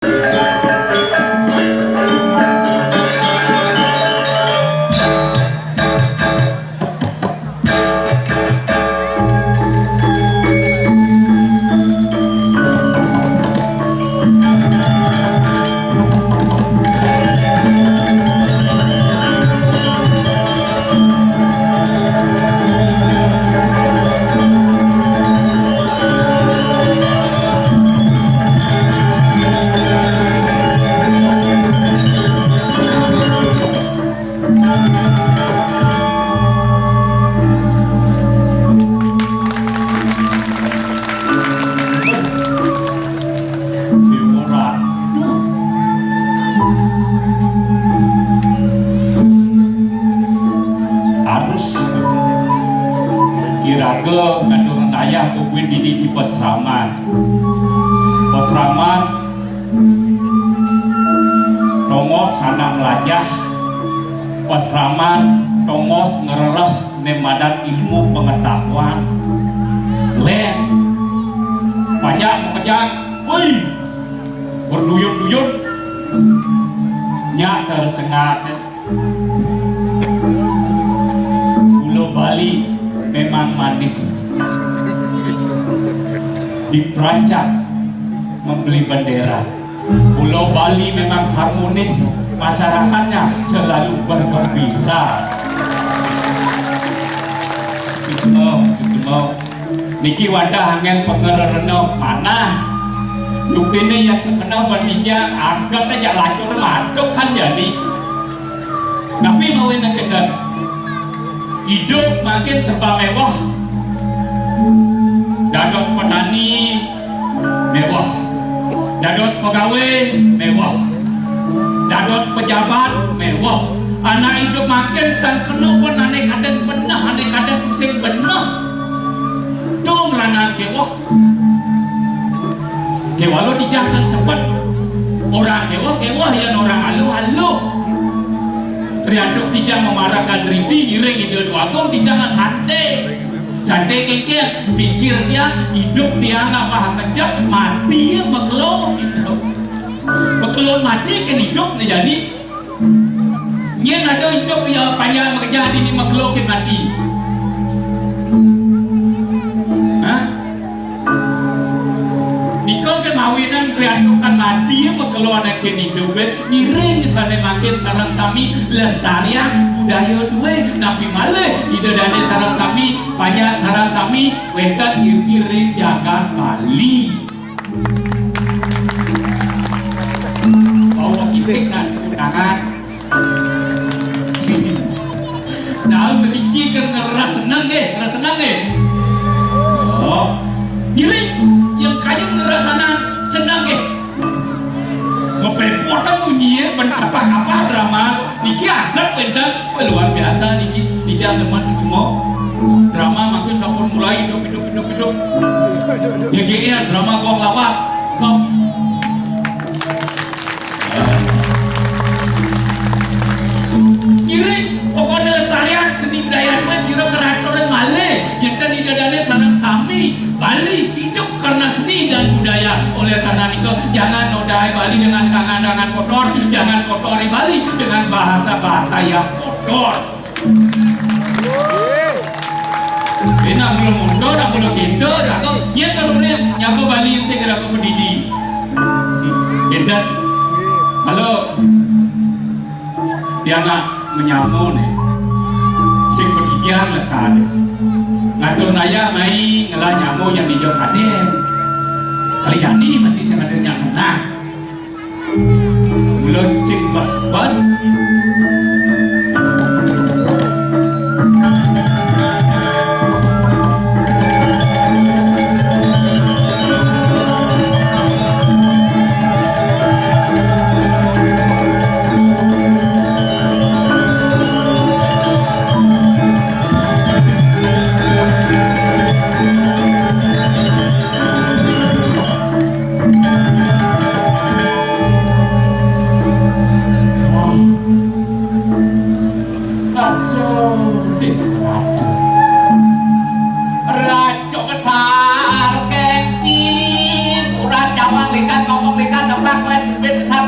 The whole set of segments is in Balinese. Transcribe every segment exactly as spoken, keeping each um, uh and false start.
Déwa Ratu. Harus iraga ngaturang ayah kukuin dini di pasraman. Pasraman tongos anak melajah, pasraman tongos ngrereh né madan ilmu pengetahuan. Lén, banyak makejang, woi, berduyun-duyun. Nyak saresengak. Pulau Bali memang manis. Diperancang membeli bendera. Pulau Bali memang harmonis, masyarakatnya selalu bergembira. Cuma, cuma niki wadah angén pangrerena manah. Yuktiné yén kena ban tijang, angkat aja lacur matuk kan jani. Tapi mawinan kénten, idup makin serba méwah. Dados petani méwah. Dados pegawai méwah. Dados pejabat méwah. Anak idup makin tan kena pun ané kadén beneh, ané kadén sing beneh. Tung ranang kéweh. Kéwalo tijang kan sepet. Orang kéweh, kéweh yén orang aluh, aluh. Riantuk tijang mamarakan ridi ngiring Ida Déwa Agung, tijang santai. Santai kéngkén, pikir tiang, idup tiang ngapah kejep, mati ya makelo. Makelo mati kén idup né jani. Nyén ada idup ya panjang makejang dini makelo kén mati. Hah? Nika kén mawinan riantukan mati, makelo anak kén idup, ngiring sané mangkin sareng sami lestariang budaya dué, napi malih Ida Dané sareng sami, panjak sareng sami wénten irgi ring jagat Bali. Bau kitik dan undangan. Nah, mriki ker ngerasa seneng nggih, ngerasa seneng nggih. Oh, ngiring yang kayun ngerasa seneng nggih. Ngepepotan munyi ya, ben kapah-kapah drama. Niki adat wénten, wah, luar biasa niki, niki teman semua. Drama makin sampun mulai hidup, hidup, hidup, hidup. Ya, ya, drama Gong Lawas. Gong. Ngiring, pokokné lestarian seni budaya dué sira keraton malih, yénten Ida Dané sareng sami Bali hidup karena seni dan budaya. Oleh karena itu, jangan nodai Bali dengan tangan-tangan kotor, jangan kotori Bali dengan bahasa-bahasa yang kotor. Ini nak mula muda, nak mula kita, nak kau, ya kan, orang nyaga Bali yang segera kau pedidi. Indah. Halo. Dia nak menyama nih. Sing pedidian lekat. Ngatur naya mai ngelah nyama yang dijok hadir. Kali jani masih sengaja nyaman. Mula cing bas-bas.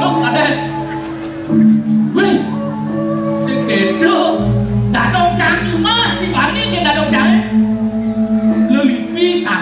Luk, Raden. Wéh, sing kéto. Datong cang jumah, sing bani ké datong cang. Lelipi tak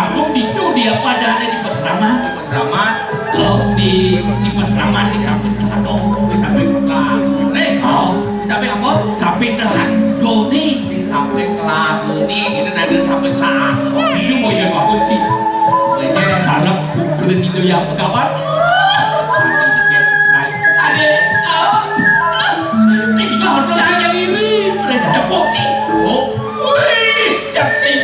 Aku itu dia padahal di peseraman. Peseraman. Oh, di di peseraman di samping telaga. Di samping telaga. Nih. Oh, di samping apa? Samping telaga nih. Di samping telaga nih. Ini nanti samping telaga. Itu mau jadi kunci. Salah pukulin itu yang pegawan. Ada. Kita harus jaga diri. Ada kunci. Oh. Wih, cak sing.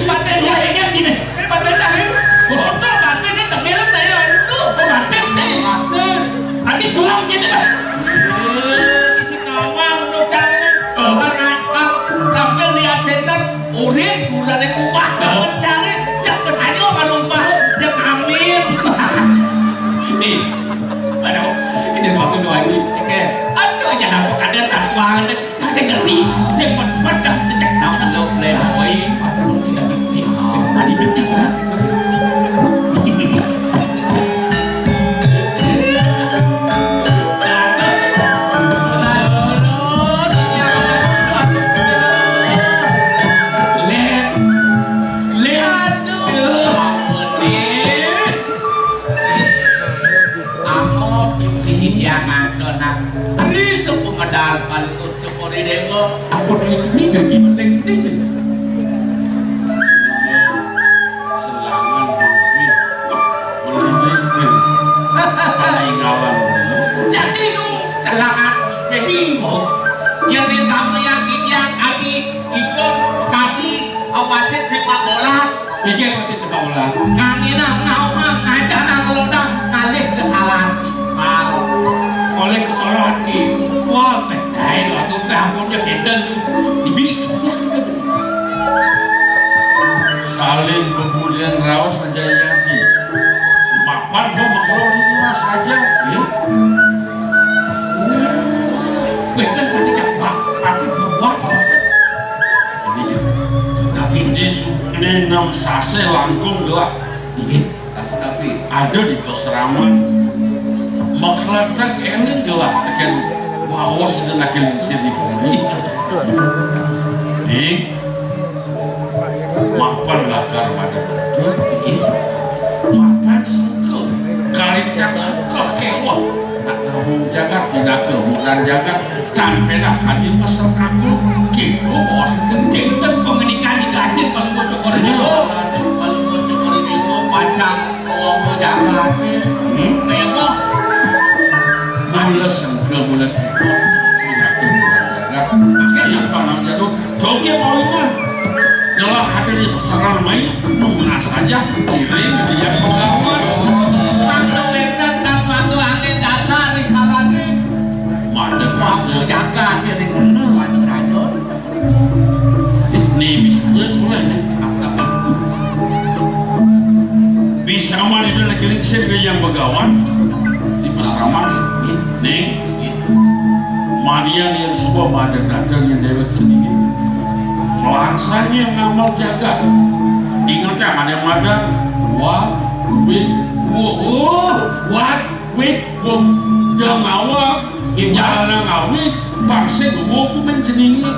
Batin ya ini gini. Batin dah ini. Bocor batin sih tengil saya. Lu batin nih. Batin. Habis uang gini. Eh, isi nawang lu cari. Oh. Kan kan tampil di Aceh kan. Urip bulan yang ubah. Oh. Cari. Cak pesanyo malu ubah. Cak amin. Nih. Aduh, ini waktu doa ini. Oke. Aduh, jangan apa kada satuan. Kan saya ngerti, saya pas-pas dah cek nama lu, Lehoi, apa lu sih ngerti? Tadi berarti kurang. Leh, leh, aduh, ampun, nih. Amo pipih yang ada nak. Ari sepengedar paling Cokor I Déwa. Aku ini gaji penting ini. Selangan bibir. Melindungi. Paninggalan. Jadi lu celangan bibir. Yang pertama yang dia kaki, ibu kaki, wasit sepak bola. Pikir wasit sepak bola. Ngangina, ngauhang, ngajana, ngelodang, ngalih kesalahan. Oleh kesalahan ki. Wah, Hai, lho, aku teh ampun ya gendeng. Dibidik. Saling bebulian raos saja yadi. Mapan gua makhluk ini mas saja. Ya. Weh, kan cantik ya, Pak. Aku buat apa sih? Jadi, ya. Tapi di sukne enam sase langkung gelah. Iya. Tapi ada di peseraman. Makhlatak ini gelah teken waos itu lagi lingsir di bumi. Nih, mapan lakar pada betul. Mapan suka, kalincang suka kewah. Nak namun jagat, pinaka mudar jagat. Tan pedah kadi pasal kaku, kiko bos gending. Ten pengenikan di gajin paling bocor ini. Aduh, paling bocor ini, pacang. Wong jagate. Hmm? Kaya apa? Mula sengke mula tiba. Mula tiba. Makanya apa namanya tuh? Joget maunya. Jelas ada di pesanan main. Nuna saja. Kirim dia pengalaman. Sang wénten sang mangku angin dasar di kalane. Madeg wong jagate ning Waduh Raja. Nih, bisa aja sekolah ini. Bisa mah di dalam kiring sih yang begawan di peseraman. Nih, manian yang suka madeg datang yang dewek sendiri. Langsanya ngamal jaga. Ingat ya, ada yang madeg. Wah, wih, wah, wah, wah. Wit, wong, dang awak, nyana ngawit, pangsit wong kumen jenenge.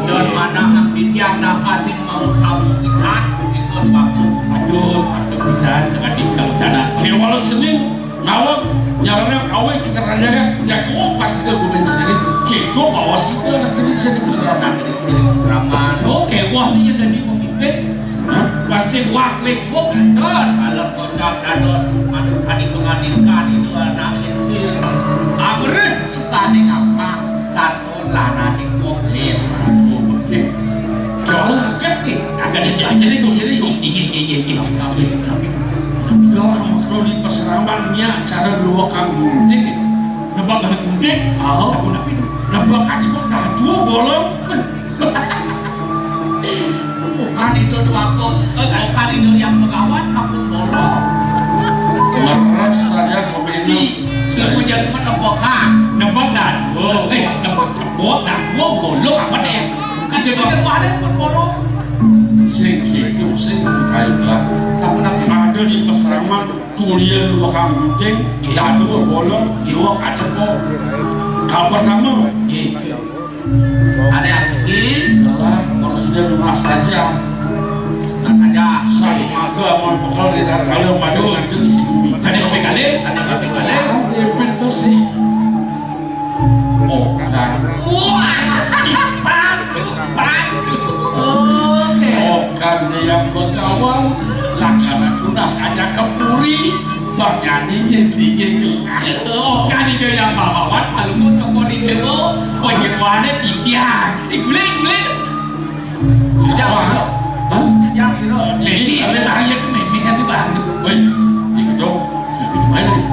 Yon manah titiang dahating mau tamu pisan, kumisun baku. Aduh, aduh pisan, sangat tidak rencana. Kewala Senin, ngawak, nyana awit, keranjaka, jago pasti kumen jenenge. Kita bawa kita anak ini jadi bisa anak ini, jadi bisa aman. Oke, wah, ini jadi pemimpin. Hah? Pangsit wak, wik, wuk, endon. Kalau Kocap dados manut kadi pengandikan itu anak lingsir. Amrih sukane gampang, katon lanane komplit. Oke. Kalau agak nih, agak nih, aja nih, kok gini, kok. Inggih, inggih, inggih. Tapi, tapi, tapi kalau makhluk di peseraman nya cara dua kang gunting, ya. Nebak kang gunting? Oh. Sapu napi tuh? Nebak aja kok dah dua bolong. Bukan itu dua kong, eh, bukan itu yang pegawan sampun bolong. Leres saja mobil. Di, sudah punya teman nempok ha, nempok dah. Oh, eh, nempok cebok dah. Oh, bolong apa deh? Kan dia pikir wah ada pun bolong. Sing gitu, sing ayo lah. Sampun apa? Ada di peseraman tulian dua kang gunting, iya. Dah dua bolong, dua kaceko. Kal pertama, iya. Ada yang rezeki, adalah manusia rumah saja. Ya, saya aku mau bekal di dalam kalau madu itu di sini. Sana kopi kali, sana kopi kali. Pimpin besi. Okan. Wah, pas, pas. Oke. Okan dia begawan, lakana tunas aja kepuri, bernyanyi nyanyi nyanyi. Okan dia yang bawawan, palungun kepuri dewa, penyewaannya titian. Iguling, iguling. Sejak mana? Hah? Sejak siro. Jadi, ada bahaya memang nanti bantu. Woi, ikut dong. Mana?